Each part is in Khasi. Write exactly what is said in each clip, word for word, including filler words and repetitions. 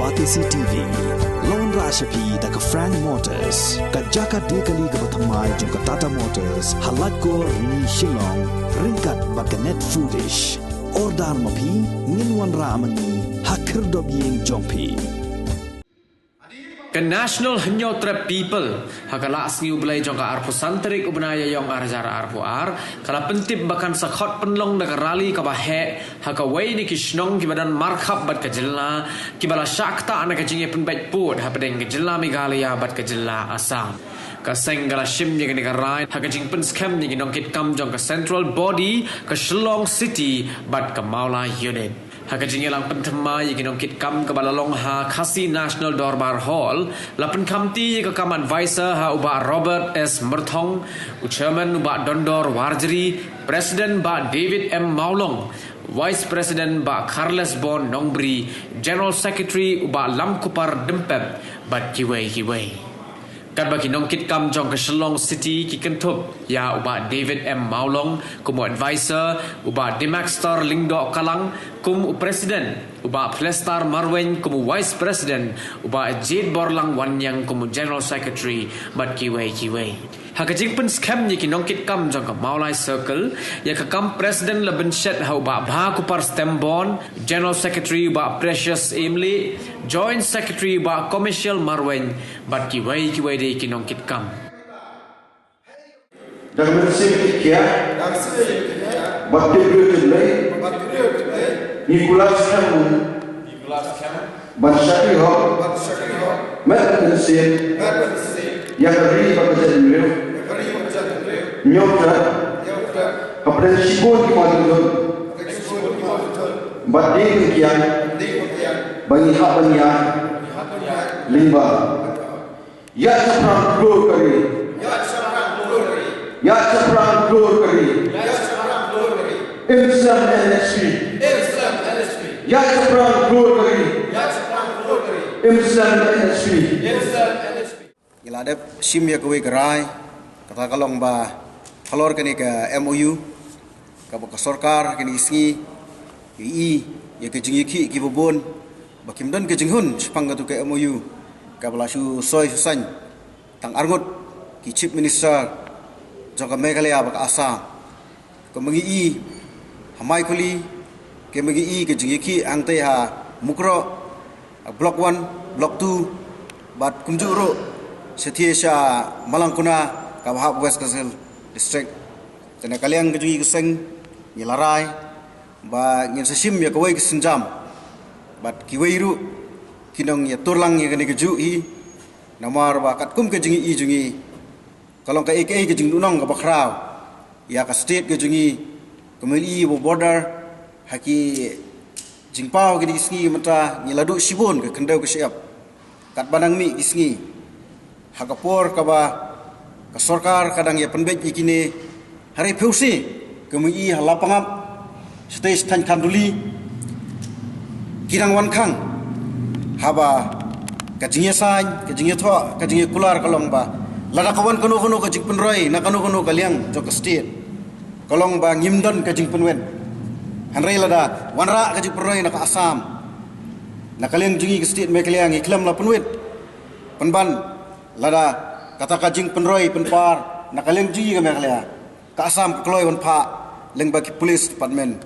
Batesi T V. Long rah sha phi da ka Frank Motors, ka jaka de kali kaba thymmai jong ka Tata Motors, ha Laitkor, Ni Shillong, ryngkat bad ka Net Foodish. Order ma phi, ngin wanrah ma ngi ha khyrdop ïing jong phi. Ka National Hynñiewtrep People, ha ka lah sngi U Blei jong ka arphew san tarik u bnai Ïaïong ar hajar arphew ar, ka la pyntip ba kan sa khot pynlong da ka rally kaba heh ha kawei na ki shnong kiba don markhap bad ka jylla, kiba la shah ktah na ka jingïapynbeit pud hapdeng ka jylla Meghalaya bad ka jylla Assam. Ka seng ka la shim ïa kane ka rai ha ka jingpynskhem ïa ki nongkitkam jong ka Central Body, ka Shillong City bad ka Mawlai Unit. Ha ka jingïalang pynthymmai ïa ki nongkitkam kaba la long ha Khasi National Dorbar Hall, la pynkhamti ïa ka kam advisor ha u Bah Robert S Myrthong, u chairman u Bah Dondor Warjri, president Bah David M Mawlong, vice president Bah Carles Bon Nongbri, general secretary u Bah Lamkupar Dympep, bad kiwei kiwei. Katba ki nongkitkam jong ka Shillong City ki kynthup ïa u Bah David M Mawlong kum u advisor, u Bah Dimaxter Lyngdoh Kalang kum u president, u Bah Plestar Marwein kum u vice president, u Bah Jade Borlang Wanniang kum u general secretary, bad kiwei kiwei. Ha ka jingpynskhem ïa ki nongkitkam jong ka Mawlai Circle, ïa ka kam president la bynshet ha u Bah Bhakupar Stembon, general secretary u Bah Precious Imli, joint secretary u Bah Commercial Marwein, bad kiwei kiwei de ki nongkitkam. Da ka mynsiem khia, bad ki briew ki Blei, ngi kular skhem, ban shakri hok, met mynsiem, ïa ka ri bad ka jaitbynriew, ñiewtrep hapdeng shibun ki mawlynnong, bad dei ban kiar ba ngi hap ban ïaid lyngba. Ïaid shaphrang hlur ka ri. Ïaid shaphrang hlur ka ri. Im sem N H P. Ïaid shaphrang hlur ka ri. Im sem N H P. Ngi la dep shim ïa kawei ka rai, kata ka long ba halor kane ka M O U, kaba ka sorkar kine ki sngi ïohi ïa ka jingïakhih kiba bun, ba kim don ka jinghun shaphang katu ka M O U, kaba la shu soi shu saiñ tang arngut ki chief minister jong ka Meghalaya bad ka Assam. Kumba ngi i ha Maikoli, kumba ngi i ka jingïakhih hangtei ha Mukroh, ha Block One, Block Two, bad kumjuh ruh shathie sha Malangkona kaba hap West Khasi Hills District. Te na ka liang ka jong ngi ka seng, ngi la rai ba ngin sa shim ïa kawei ka sienjam, bad kiwei ruh ki nongïatur lang ïa kane kajuh hi. Namar ba katkum ka jingïohi jong ngi, ka long kaei kaei ka jingduhnong kaba khraw ïa ka state ka jong ngi, kumba ngi i ba border. Ha ki jingpaw kine ki sngi mynta ngi la duh shibun ka khyndew ka shyiap, katba nang mih ki sngi, ha ka por kaba ka sorkar ka dang ïa pynbeit ïa kine, hynrei phi sngewthuh, kumba ngi i ha Lapangap, shatei sha thaiñ Khanduli, ki dang wan khang. Haba ka jingïasaiñ, ka jingïathoh, ka jingïakular ka long ba lada ka wan kano kano ka jingpynroi na kano kano ka liang jong ka state, ka long ba ngim don ka jingpynwit. Hynrei lada wanrah ka jingpynroi na ka Assam, na ka liang jong ngi ka state Meghalaya ngi khlem la pynwit. Pynban lada kata ka jingpynroi pynpar na ka liang jong ngi ka Meghalaya, ka Assam ka kloi ban phah lyngba ki police department.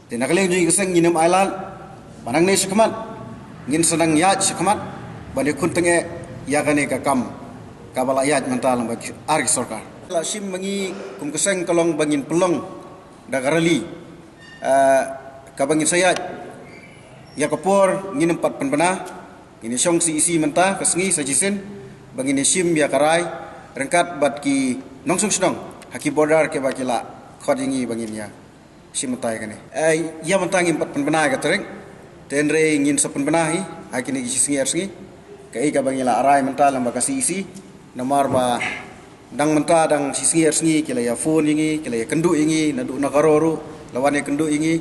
Te na ka liang jong ngi ka seng ngin ym ailad, ba nangne shakhmat ngin sa nang ïaid shakhmat ban ïakhun tyngeh ïa kane ka kam kaba la ïaid mynta lyngba ki ar ki sorkar. La shim ma ngi kum ka seng ka long ba ngin pynlong da ka rally, eh, kaba ngin sa ïaid ïa ka por ngin ym pat pynbna. Ngin ïa shong C E C mynta ka sngi sa shisien ba ngin ïa shim ïa ka rai ryngkat bad ki nongshong shnong ha ki border kiba ki la khot ïa ngi ba ngin ïa shim mynta ïa kane. Eh, ïa mynta ngim pat pynbna ïa ka tarik, te hynrei ngin sa pynbna hi ha kine ki shi sngi ar sngi, kaei kaba ngi la rai mynta lyngba ka C E C. Namar ba dang mynta dang shi sngi ar sngi ki la ïa phone ïa ngi, ki la ïa kynduh ïa ngi, naduh na Garo ruh la wan ïa kynduh ïa ngi,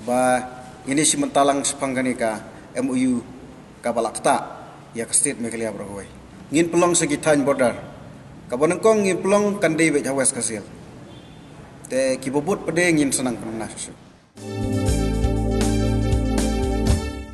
ba ngin ïa shim bynta lang shaphang kane ka M O U kaba la ktah ïa ka state Meghalaya baroh kawei. Ngin pynlong sha ki thaiñ border. Kaba nyngkong ngin pynlong kan dei beit ha West Khasi Hills. Te kiba bud pat de ngin sa nang pynbna shuh shuh.